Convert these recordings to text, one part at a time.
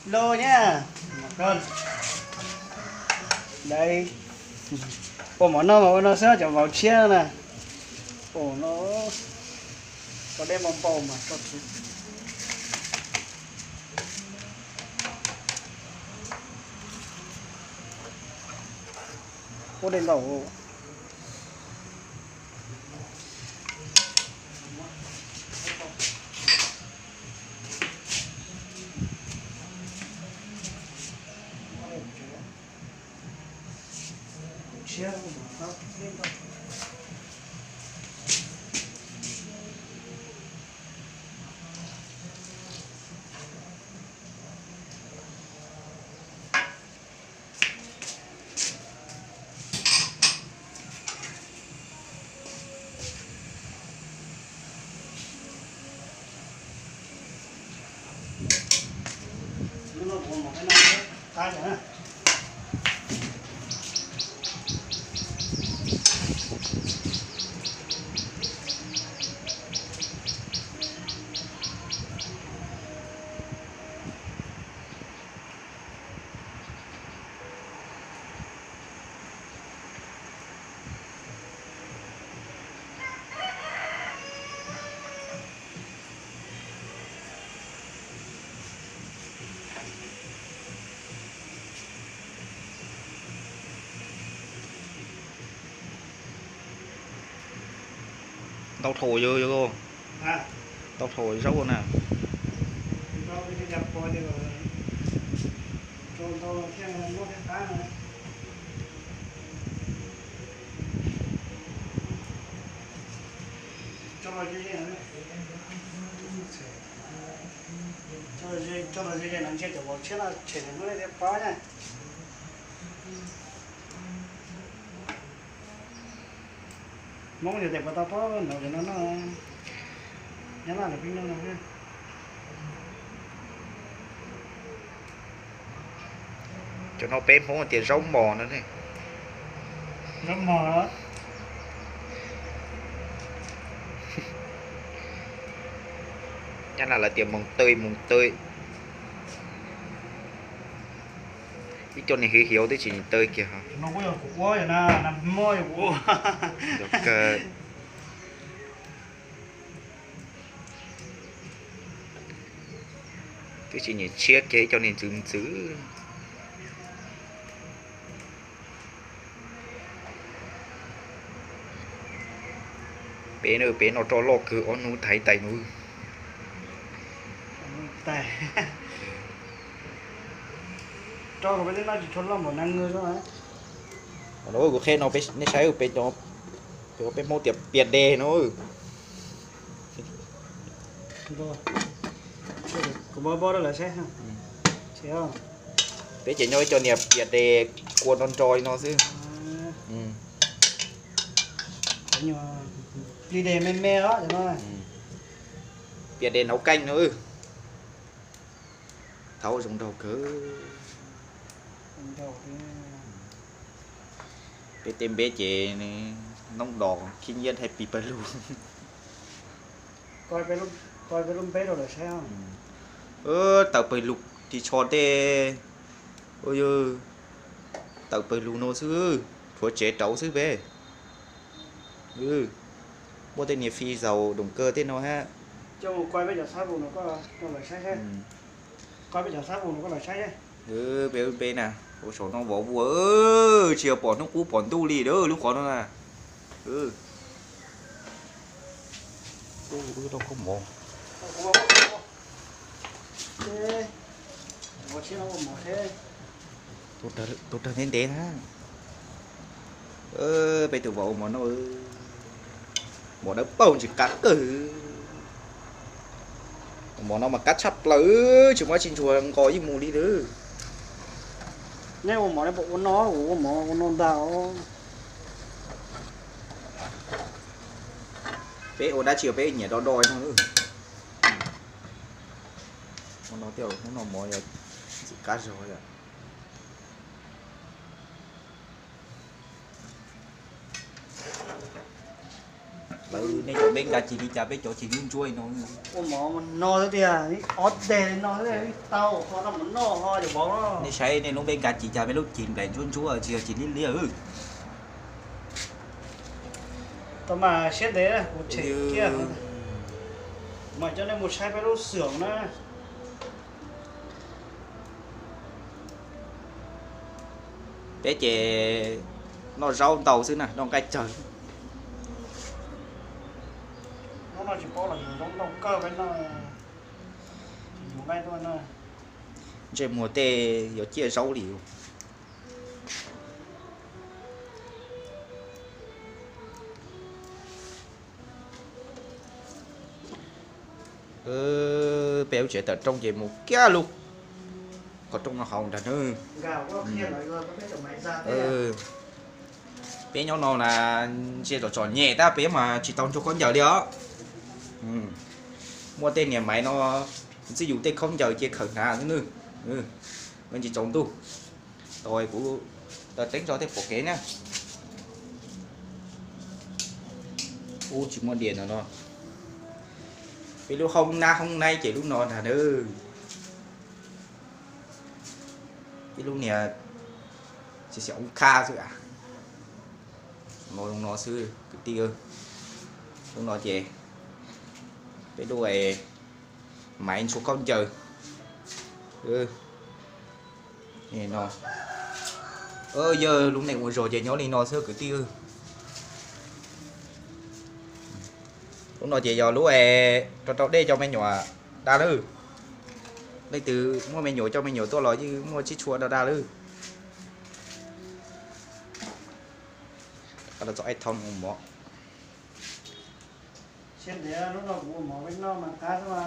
Lub nyab, pom mov noj mas ua no xwb, cov vauv tshiab na. Pom no, tso dej npau npau mas tso tshiab. Ua dej ntau. Ntau dhau yog, ntau dhau zaub na. Tso los ze ze no ntshe cov vauv tshiab no tshem nws hnub thiaj pab na. Hmoob yog tias puas tau pab nraud cov no noj, Nyab Laj lawv pheej noj no. Cov no peb Hmoob tias zaub mos no ne. Zaub mos. Nyab Laj lawv tias mùng tơi, mùng tơi. Ib co niag hiv hiv twb tsis nyiam tơi kiag. Twb tsis nyiam tshiab kiag ib co niag ntxwv ntxwv. Peb, peb no roj loj kawg, ob hnub thaiv tais hnub. Kuv qheb no nej saib, peb, peb Hmoob tias pias des no. Peb ces nyob ib co niag pias des kua nro nro li no xwb. Pias des nov keej no. Thaum zoo nraug kawg. Peb tej npeb ces noob dos khib nyiab happy pawg lug. Tawm pawg lug ris tsho tej, tawm pawg lug no xwb, rhuav tsev rauv xwb peb. Muaj tej niag fi zaus doos kawg tej no hab. Peb, peb na, ua saum no vov vuas, tsis yog pom hnub qub pom ntuj li lub qhov no na. Tau khaub mov. Tus dawg ntev ntev na. Peb tus vauv ua mov no, mov dawb paug ntsis qab kawg. Mov no mas qab tshaj plaws, tsis muaj dab tsi ntsuag nqos yeej mus li lawm. Nej ua mov nej puas ua no, kuv ua mov ua no ntag os. Peb ua dab tsi peb nyiam do do no. Hnub no thiaj, hnub no mov yog ntxim qab zog yom. Nej cov peb nqa cig li cas peb cov cig ntsuab ntsuab li no. Ua mov no xwb tiag, ob teg li no xwb tau ho noj mov noj ho cov vauv. Nej saib nej lub peb nqa cig cas peb lub cig nplaim ntsuab ntsuab tsis yog cig liab liab. Tau mas siab ntev kuv tshem kiag, mas coj nej mus saib peb lub xwm na. Peb ces noj zaub ntau xwb na, noj nqaij tsawg. Hnub no tsis paub los yus zoo nraug kawg peb noj, yus nqaij tuaj na. Ntsej muag tej yuav ciaj zaub li. Peb lub tsev tawm rooj ces mus kiag lub qhov rooj no hauv nrag na. Peb nyob no na, ntsia tsom tsom nyem tab peb mas tsis tau ntsuag khaub ncaws li os. Muaj tej niam maiv no, ntxwb yus tej khaub ncaws cia khawm hnav xwb nws, me ntsis tsaus ntuj. Tau kuv taw teeb tso tej pom kev na. Ub, tsis muaj diam no no. Peb lub hoob nab hoob naib ces lub no ntag na. Peb lub niag tsis xyov ub khab xwb a. No zoo no xwb kwv tij. Lub no ces peb lub maiv ntsuag khaub ncaws. No, yawg lub neej ua zog ces nyob li no xwb kwv tij. Lub no ces yog lub rau rau dej cov me nyuam da lawm. Leej twg muaj me nyuam coj me nyuam tuaj los yeej muaj tsib tshua da da lawm. Txo aib thau mus mov. Siab ntev lub no kuv ua mov peb noj mas qab xwb mas.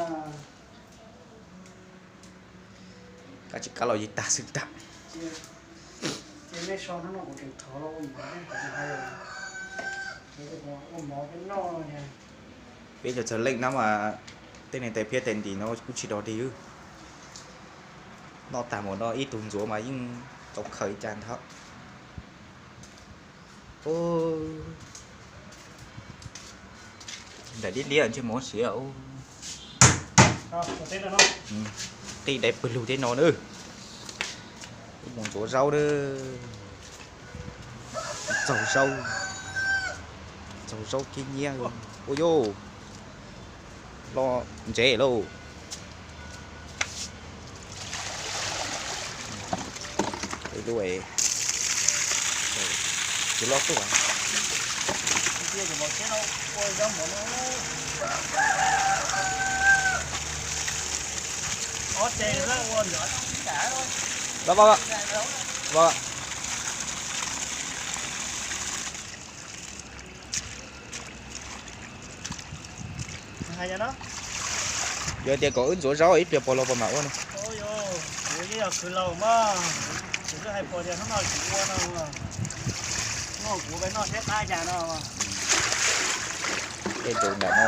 Qab tsis qab los yeej tag xwb ntag. Ua mov peb noj, ua mov peb noj. Peb cov txawg leej na mas tej neeg tais phiab tais ntim no kuj tsis dog dig. Noj tag mus no ib tug ntxuav mas yeej tau khaws ib cas ntag. Nplaim liab liab ntsej muag siav. Qij dai pwg lug tej no na. Wb mus ntxuav zaub na. Txaug zaub, txaug zaub kiag nyiab. Ua yuj, los ntsev lauj. Lub tsis loj tuaj. Yog tias kom wb ntxuav zaub ib pliag puas los puas mam ua no. Tej tus nram no.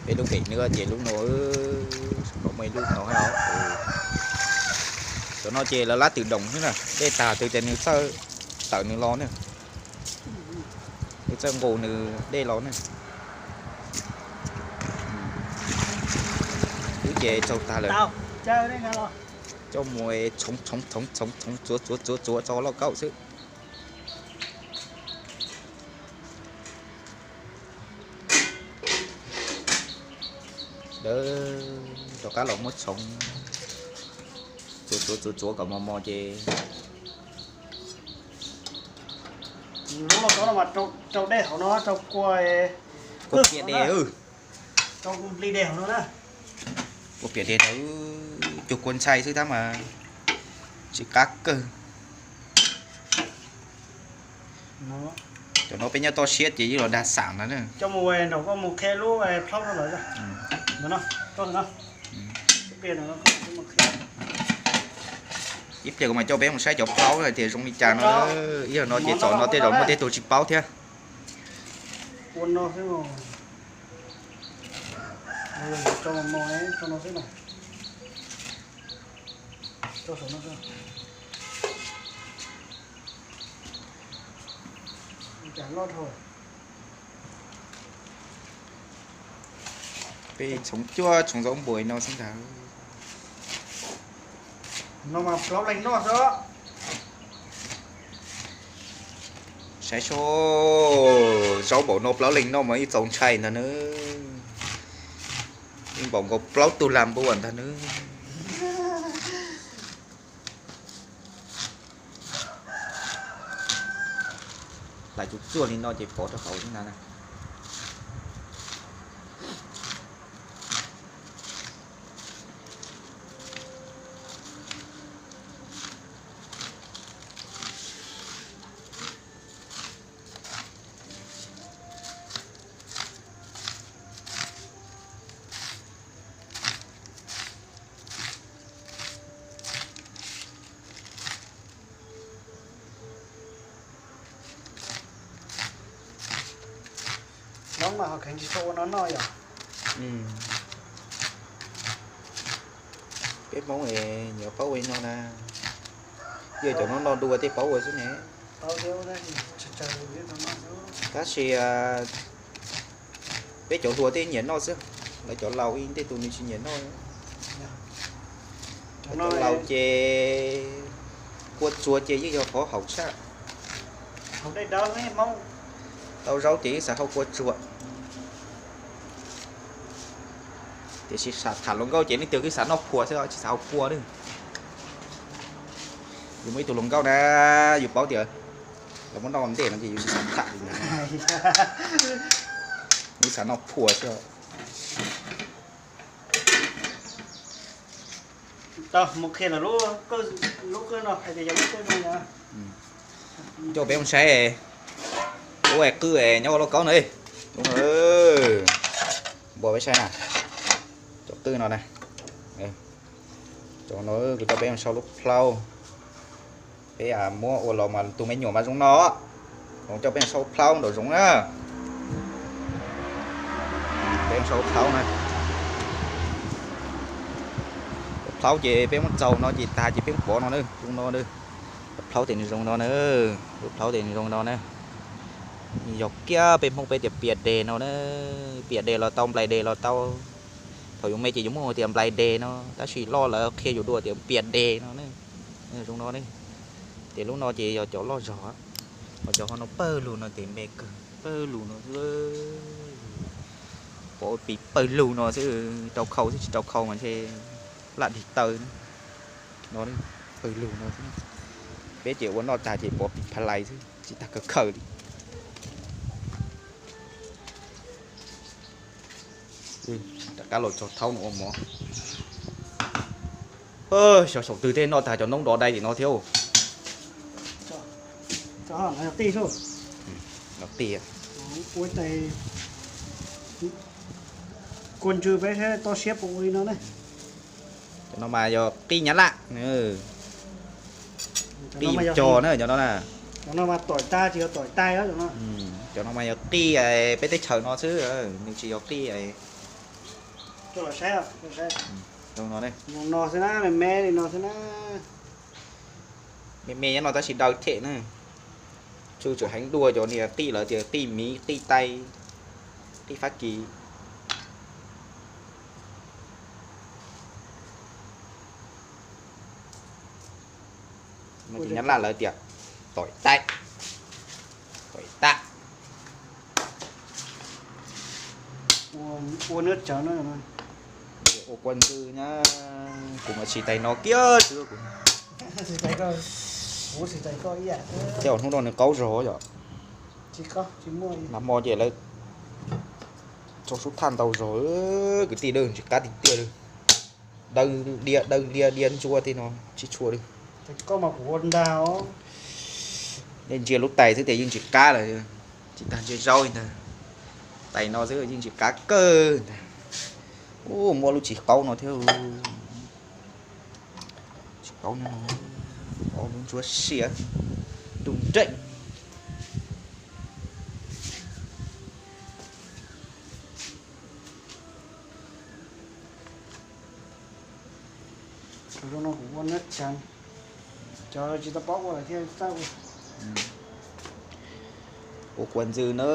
Peb lub pem nws ces lub no, muaj ib lub no. Cov no ces lawv lab twm doom xwb na, dej tag twg ces nws txawj tawm nws los ne. Nws txawj nqus nws dej los ne. Wb ces tsaug tag lawm. Coj mus txhoov txhoov txhoov txhoov txhoov txuav txuav txuav txuav txog lauj kaub xwb. Dawb, rov qab los muab txhoov, txuav txuav txuav txuav kom mos mos ces. Lub lauj kaub no mas rau dej hauv no, rau kua, kua piam dej, rau nplig dej hauv no na. Kua piam dej ntawd cuag kua ntxhai xwb tab mas tsis qab kawg. Cov no peb nyob toj siab ces yeej los dag xam no na. Coj mus nraum koj mus qhia lub plaub rau lawv. Ib pliag kuv mam coj peb mus saib cov plaub hais tias zoo li cas no. Ib yam no ces txom no tej zaum muaj tej tug tsis paub thiab. Ua no xwb os. Tso mos mos, tso no xwb na. Tso saum no xwb. Cas loj dhau. Peb txhoov cuaj txhoov zaub npua no xwb ntag. No mas plaub leeg noj xwb. Saib seb, zaub npaum no plaub leeg noj mas ib txaus ntshai ntag nawb. Ib npaum nkaus plaub tug lag npua ntag nawb. Hlais tsuj tsuag li no ces pov rau hauv xwb na. Hmoob mas ho kheev tsis tshua ua no noj yom. Peb Hmoob es nyiam paub ua no na. Yog cov no noj dua tej paub ua xwb ne. Tab sis peb cov hluas tej nyiam noj xwb, lawv cov laus ib tej tus nws tsis nyiam noj. Lawv cov laus ces kua tsuag ces yeej yog qhov haum tshaj. Tau zaub ces yeej xav hau kua tsuag. Tiam sis tham hluas nkauj ces leej twg kuj xav noj phua xwb, tsis xav hau kua li. Yus muaj ib tug hluas nkauj na, yus paub tias lawv muab noj ua ntej no ces yus tsis xav tham li. Yus xav noj phua xwb. Tau mus qhia lawv lub qwj no hais tias yog lub qwj no. Coj peb mus saib, ua qwj nyob ua lauj kaub no. Npua peb saib na, cov qwj no na. Cov no kuv coj peb mus saib lub plhaub. Peb muab ua los mas tus me nyuam mas zoo no. Coj peb mus saib lub plhaub nraum zoov na. Peb mus saib lub plhaub na. Lub plhaub ces peb muab txaus no ces tag ces peb muab pov no na, zoo no na. Lub plhaub tes nws zoo no na. Lub plhaub tes nws zoo no na. Yog kiag peb Hmoob peb tias pias des no na. Pias des los tau, nplais des los tau. Thaum yus me ces yus muaj hais tias nplais des no, tab sis loj lawm qhia yus dua tias pias des no ne. Zoo no ne. Ces lub no ces yog cov loj zog, ho cov ho no pawg lug no ces me kawg, pawg lug no xwb. Pov pis pawg lug no xwb, rau khau xwb, tsis rau khau mas ntshe laj dig taw no, pawg lug no xwb. Peb ces ua noj tag ces pov pis pha lais xwb, tsis tag kawg khaws li. Rov qab los tso thaub no ua mov. Xyov saum twg tej noj tag cov noob dov dai tim no thiab. Qij, kua ntsw peb saib toj siab puas ua li no ne. Cov no mas yog qij Nyab Laj, qij yus cog na cov no na. Cov no mas yog qij peb teb chaws no xwb, nws tsis yog qij. Me me nyob no tab sis daw them na. Tsw tsw heev dua cov niag qij lawv tias qij Miv, qij Taij, qij Fab Kis. Nyab Laj lawv tias tỏi tay, tỏi tay. Ua kua ntsw na, kuv mas tsis tais no kiag xwb. Tej hnub no nws qaub zog yom. Nag hmo ces lawv tso sub thaj ntau zog, kwv tij, dawb ntsis qab tiag tiag li. Dawb liab dawb liab liab ntsuab tej no tsis tshua li. Ntsia lub tais xwb tias yeej ntsis qab lawm, tsis tag ntsia zaub li ntag. Tais no xwb yeej ntsis qab kawg ntag. Ub, muaj lub tsis qaub no thiab. Tsis qaub no, qaub lub ntsuab siab, ntuj nreem. Zoo no kuv ua nab tsa, cov tsis tau paub ua lawm thiaj txawj ua. Ua kua ntxwg na.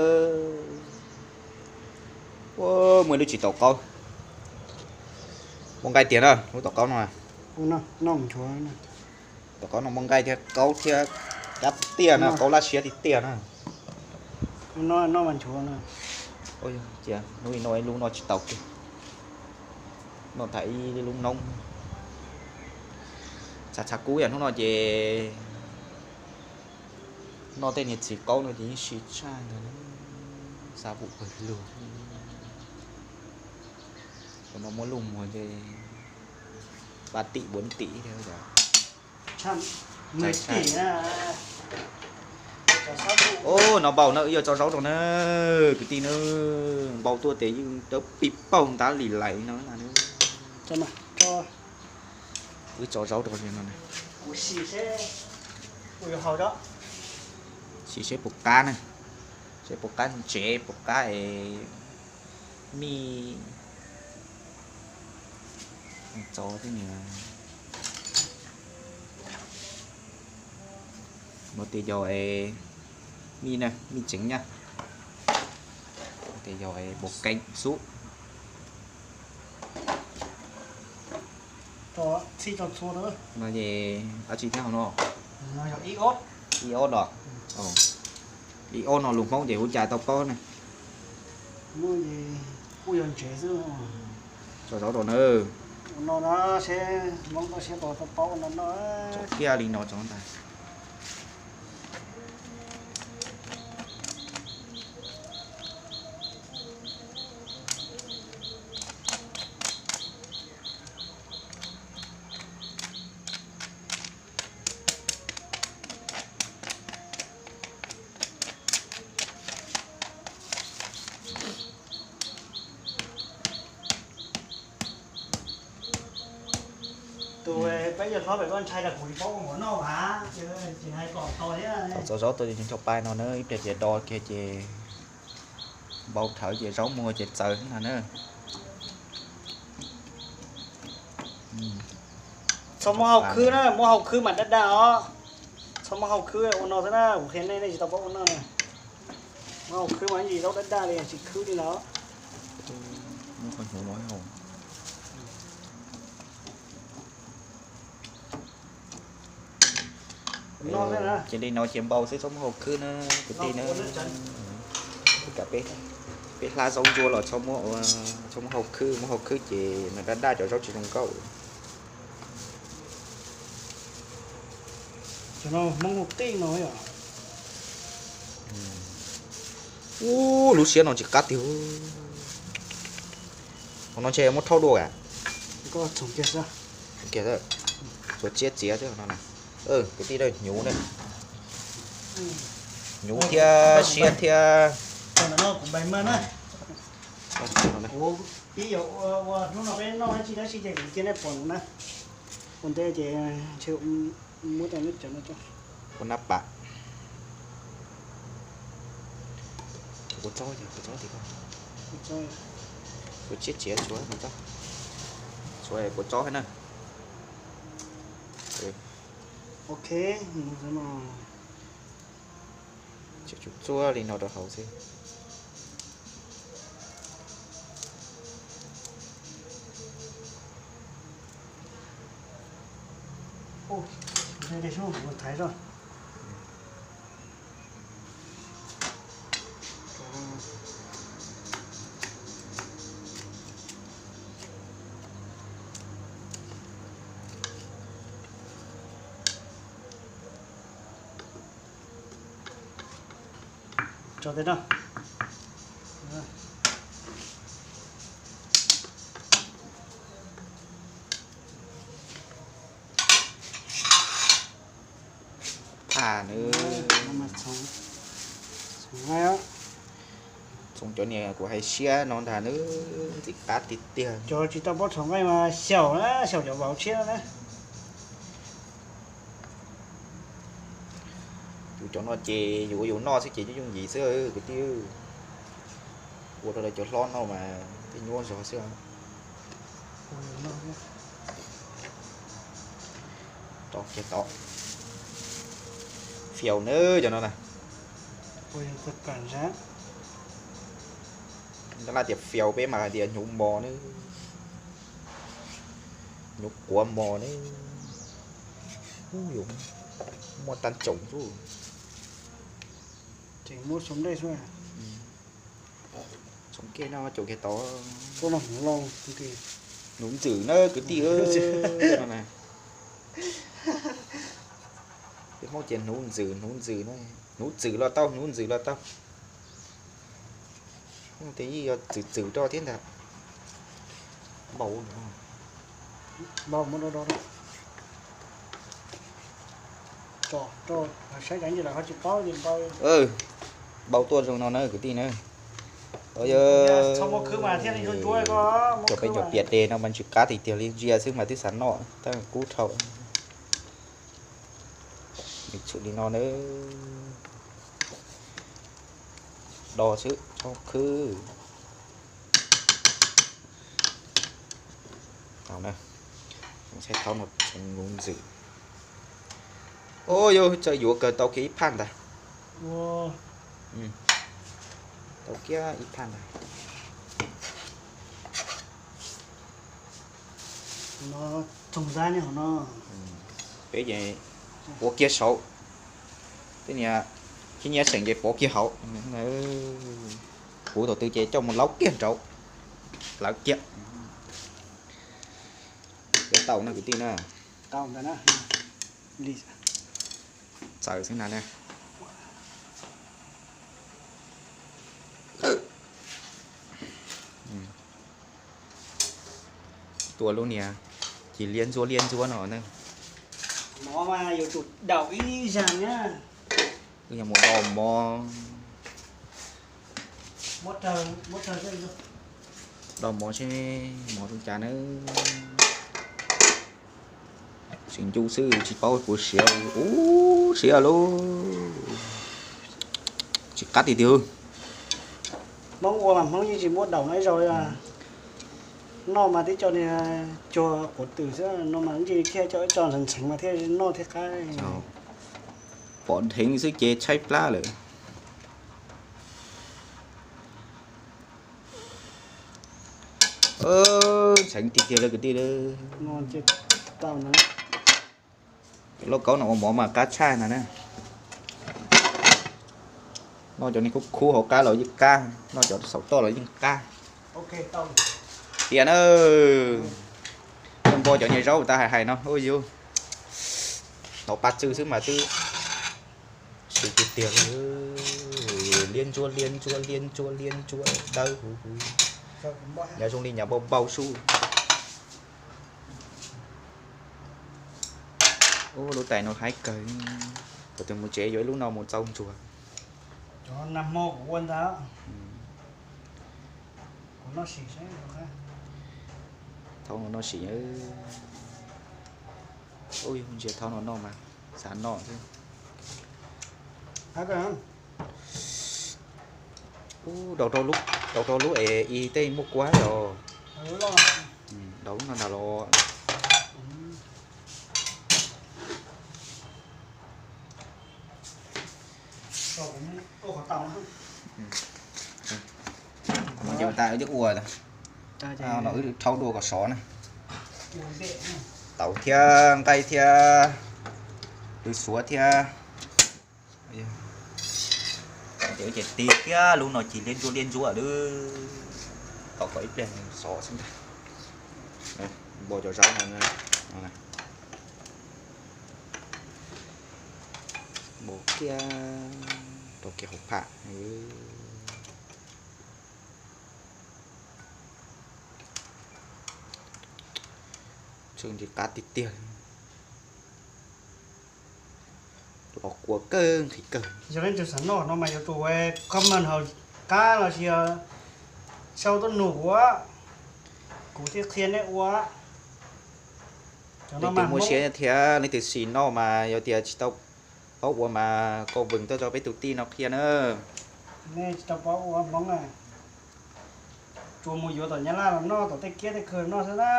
Ua, muaj lub tsis tau qaub, muaj nqaij tiag na lub tau qaub no. Tau qaub no muaj nqaij thiab qaub thiab, kab tiag na, qaub laj siab tiag tiag na. Cia hnub no ib lub no tsis tau kiag, no tham ib lub noob. Txhav txhav kub yam hnub no ces noj tej niag txiv qaub no ces yeej sib tshaj ntag, xav pum pawg lug. Ua no muab lub muag ces pab tim npuab tim thiab. Ub, no npau na, wb yuav tso zaub rau na, kwv tij na. Npau tuaj ces yeej dawb pij paug ntab li lais no na. Wb tso zaub rau no, sim seb puas qab na, seb puas qab ntsev puas qab es mij tso tej niag no tej yog es mij na, mij tseev na, tej yog es bột canh xub. No ces dab tsi thiab hauv no? Ib ob los? Ib ob no lus Hmoob ces kuv cas tau paub ne. Tso zaub rau na. Tso kiag li no tso ntag. Tus peb yawg hlob pem koj ntshai tas kuv tsis paub ua mov noj mas, tsis hais kom tau thiab. Tau txo zaub tau ces ncho pais no na, ib pliag ces do kiag ces npau thawv ces zaub muag ces txawv ntag na. Txhob muab hau khwb na, muab hau khwb mas daj daj os. Txhob muab hau khwb ua no xwb na, kuv qhia nej, nej tsis tau paub ua noj na. Muab hau khwb mas ntsis zaub daj daj li, tsis khwb li lawm. Ces li no ces npau xwb, txhob muab hau khwb na kwv tij na. Peb hlab zaub ntsuab los txhob muab hau khwb, muab hau khwb ces nws daj daj cov zaub tsis zoo nkauj. Ub, lub siab no tsis qab tiag. Qhov no ntshe muab thauj dua a. Tsuas tsiab txiav xwb no. Kwv tij, hnyuv na. Hnyuv thiab siab thiab. Ua nab pam. Ua txob, ua txob, ua tsiab txiav tsuav, tsuav ua txob thiab na. Tsuav li no rau hauv xwb. Tso tej no. Tham nws. Txhoov cov niag kuv hais siab no ntag nws ntxim qab tiag tiag. Cov tsis tau paub txhoov nqaij mas xyaum na, xyaum cov vauv tshiab na. Yus cov no ces yus ua yus noj xwb ces yooj yooj yim xwb kwv tij. Ua rau lawv cov hlob noj mas tej nyuaj zog xwb. Rau kiag tod. Phiau na cov no na. Tab laj tias phiau, peb mas hais tias hnyuv mos na. Hnyuv quav mos na. Muaj tag tsoom xwb. Tseem muab xov dej xwb. Tsoom kiag no caum kiag tod. Hnuv ntxwm na kwv tij. Peb Hmoob ces hnuv ntxwm, hnuv ntxwm na. Hnuv txwm los tau, hnuv ntxwm los tau. Tej yij yog txwm txwm rau thiab ntag. Npau, npau, saib cas lawv ho tsis paub. Npau tuaj zoo no na kwv tij na. Cov peb cov piam tes no mas ntsis qab tiag tiag li, ntsia xwb mas twb xav noj, tab kub dhau. Tshwm li no na. Do xwb txhob khwb. Tau na. Saib thaub no tsoom hnuv ntxwm. Ua yog txawj yuav kawg tau kiag ib phaj ntag. Tau kiag ib phaj ntag. Peb ces pov kiag saud, tej niag khib nyiab seem ces pov kiag hauv. Kuv thaum twg ces coj mus laub kiag nraud, lawv kiag. Yuav tau na kwv tij na. Txawm xwb na. Tua lub niag ci liab ntsuab liab ntsuab no na. Mov mas yuav tsum daum ib zag na. Wb yuav mus do mov. Do mov seb mov zoo cas na. Tseem ncu xwb tsis paub puas siav. Ub, siav lauj. Tsis qab tiag tiag. Hmoob ua mas Hmoob yeej tsis muab daum no ib zaug li. Noj mas tib co niag cuag quav twm xwb no mas yeej thiaj coj ib co ntxheev ntxheev mas thiaj noj thiaj qab. Pom dheev xwb ces tshaib plab lawm. Ntxheev tiag tiag li kwv tij. Lauj kaub no ua mov mas qab tshaj na na. Noj cov niag khub khub hauv qab los yeej qab, noj cov saum toj los yeej qab. Tiag na. Npau cov niag zaub tas hais hais no, ua yus tau pa txwj xwb mas twb siav tiag tiag. Liab ntsuab liab ntsuab liab ntsuab liab ntsuab dawb huv huv. Nyav zoo li nyav npau npau sub. Ub, lub tais no haib kawg. Thaum twg mus tsev yuav ib lub no mus tsau ntsuag. Cov nag hmo kuv ua ntag. Thaub no noj sim. Ub, yus ntsia thaub no noj mas xav noj xwb. Ub, rau rau lub es ib tej muaj kuab los. Rau lub no ntag los. Ces ua tas wb twb ua no, wb rhaub dua kom sov na. Taum thiab nqaij thiab, lwm xuav thiab. Ces tig thiab lub no ci liab ntsuab liab ntsuab lawm. Tau kom ib pliag sov xwb ntag. Npau cov zaub no, npau kiag rau kiag hauv pham. Tseem nti qab tiag tiag. Los kua kawg nqhis kawg. Yog leej twg xav noj no mas yuav tsum comment hauv qab los sis sau tuaj nug kuv, kuv thiaj qhia nej ua. Leej twg muaj siab thiab leej twg xis noj mas yog tias tsis tau paub ua mas comment tuaj rau peb tus tij no qhia na. Nej tsis tau paub ua Hmoob na, tsuas mus yuav tom Nyab Laj los noj, tom tej kiab tej khw noj xwb na.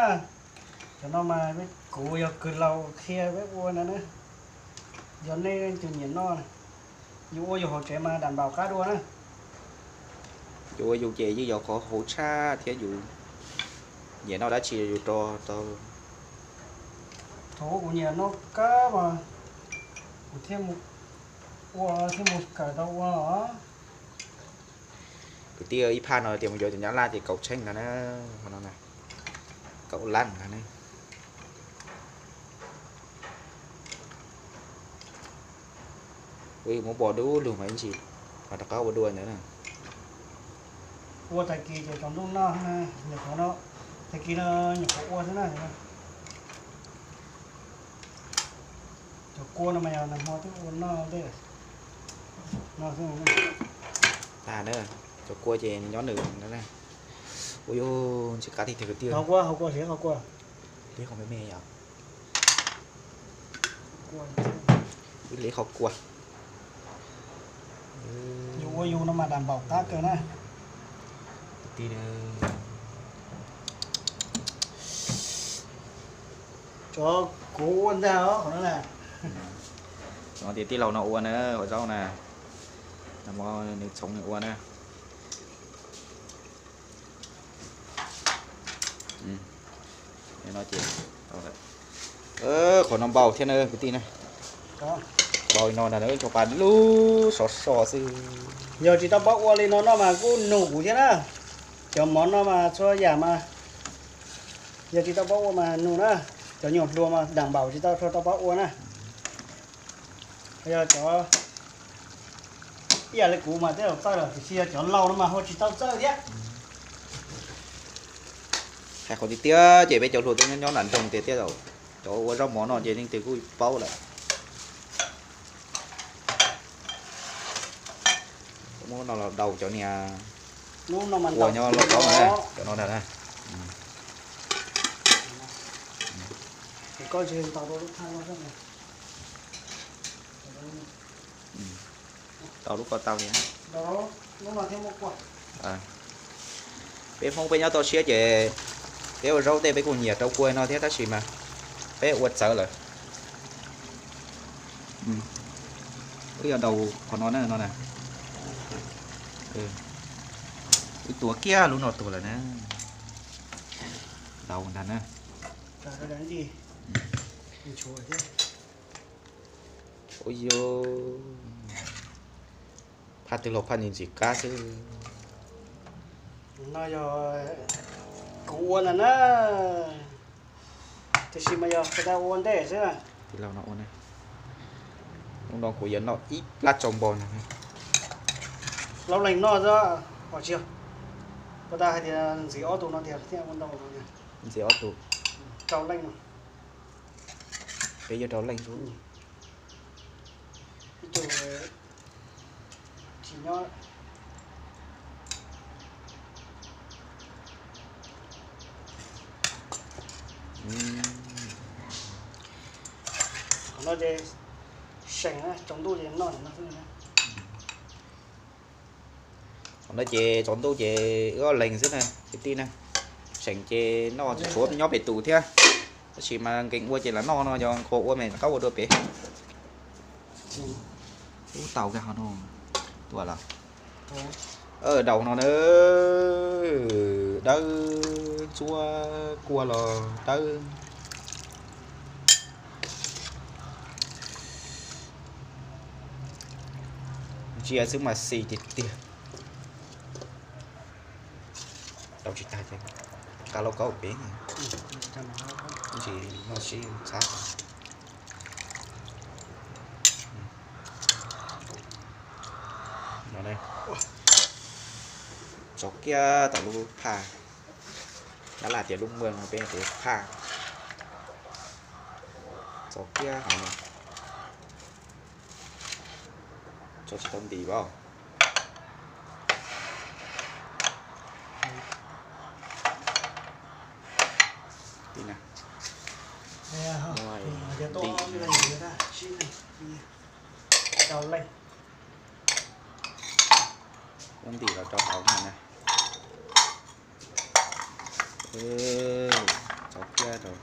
Cov no mas kuv yog kws laus qhia peb ua na. Yog nej leej twg nyiam noj, yus ua yus hauv tsev mas dam npaum qab dua na. Yus ua yus ces yeej yog qhov hauv tshaj thiab, yus nyiam noj dab tsi yus rau tau. Thaum kuv nyiam noj kawg mas kuv thiaj mus ua thiaj mus kawm tau ua os. Kwv tij, ib phaj no tias mus yuav cov nyab laj ces kaum tsheej no na, kaum lab no na. Muab npo dub lug mas ib ntsis mas rov qab ua dua ntawd na. Ua tag kis ces tsaus ntuj noj, nyuam qhuav no, tag kis no nyuam qhuav ua xwb na. Cov kua no mas yog nag hmo twb ua noj ntej no xwb. Tag na, cov kua ces nyob nws na. Ua yus ntsis qab tiag tiag kwv tij. Hau kua, hau kua, hliv qhov kua. Hliv qhov me me yom. Wb hliv qhov kua. Yus ua yus no mas dam npaum qab kawg na. Kwv tij, cov kuv ua ntag os qhov no na. Cov tias tij laug no ua na, hauv zaub na, nag hmo nws txhoov nws ua na. Qhov no npau thiab na kwv tij na. Npau li no ntag na, tsoo pa lub sov so xwb. Yog tsis tau paub ua li no noj mas kuj nug kuv thiab na. Cov mov no mas txhua yam mas yog tsis tau paub ua mas nug na. Cov nyuam hluas mas dam npaum tsis tau, tau paub ua na. Yog cov ib yam li kuv mas twb tau txawj lawm, tiam sis yog cov laus no mas ho tsis tau txawj thiab. Hais qhov tiag tiag ces peb cov hluas twb nyob nram nroog tiag tiag, cov ua zaub mov no ces leej twg kuj paub lawm. Muab no los daus cov niag ua nyob lauj kaub na, cov no ntag na. Tau lub ko tau li. Peb Hmoob peb nyob toj siab ces peb ua zaub tej peb kuj nyiam rau kua no thiab tab sis mas peb ua txawv lawm. Wb yog daus qhov no na, no na. Wb tuav kiag lub no tuag lawm na. Daus ntag na. Ua yog phaj twg los phaj ntxim ntxim qab xwb. No yog kuv ua ntag na, tiam sis mas yog kuv ua ntej xwb na. Ub no kuv yuav noj ib plab tsau npo ntag. Laub leeg noj xwb os, tsis yog, puas tas hais tias ntxiv ob tug no tiag thiaj ua ntau no. Ntxiv ob tug, rau leej no. Peb yuav rau leej xwb. Ib tug tsis nyob. Qhov no ces seem na, tsaus ntuj ces noj no xwb. Qhov no ces tsaus ntuj ces wb ob leeg xwb na, kwv tij na. Seem ces noj tsis tshuav nyob pem tus thiab, tab sis mas nkees ua ces lam noj no, yog qhuav ua mas rov qab ua dua pem. Ub, tau kiag qhov no. Tuaj los. Daus no na, dawb ntsuab kua los dawb. Ntsia xwb mas xis tiag tiag. Rau tsis tag ces rov qab lauj kaub pem. Ntsis noj sib txhab. Tso kiag tom lub phaj, nyab laj tias lub muag no peb tias phaj. Tso kiag hauv no. Tso tsis tau ntim os. Tib na. Muab ntim los rau hauv no na. Tso kiag rau.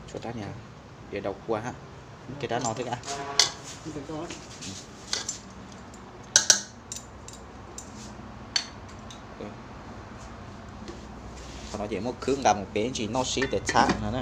Tshuav rab niag, yuav daus kua hab. Muab kiag rab no thiab. Qhov no ces muab khwb nqa mus pem ntsis noj sib tes txhab no na.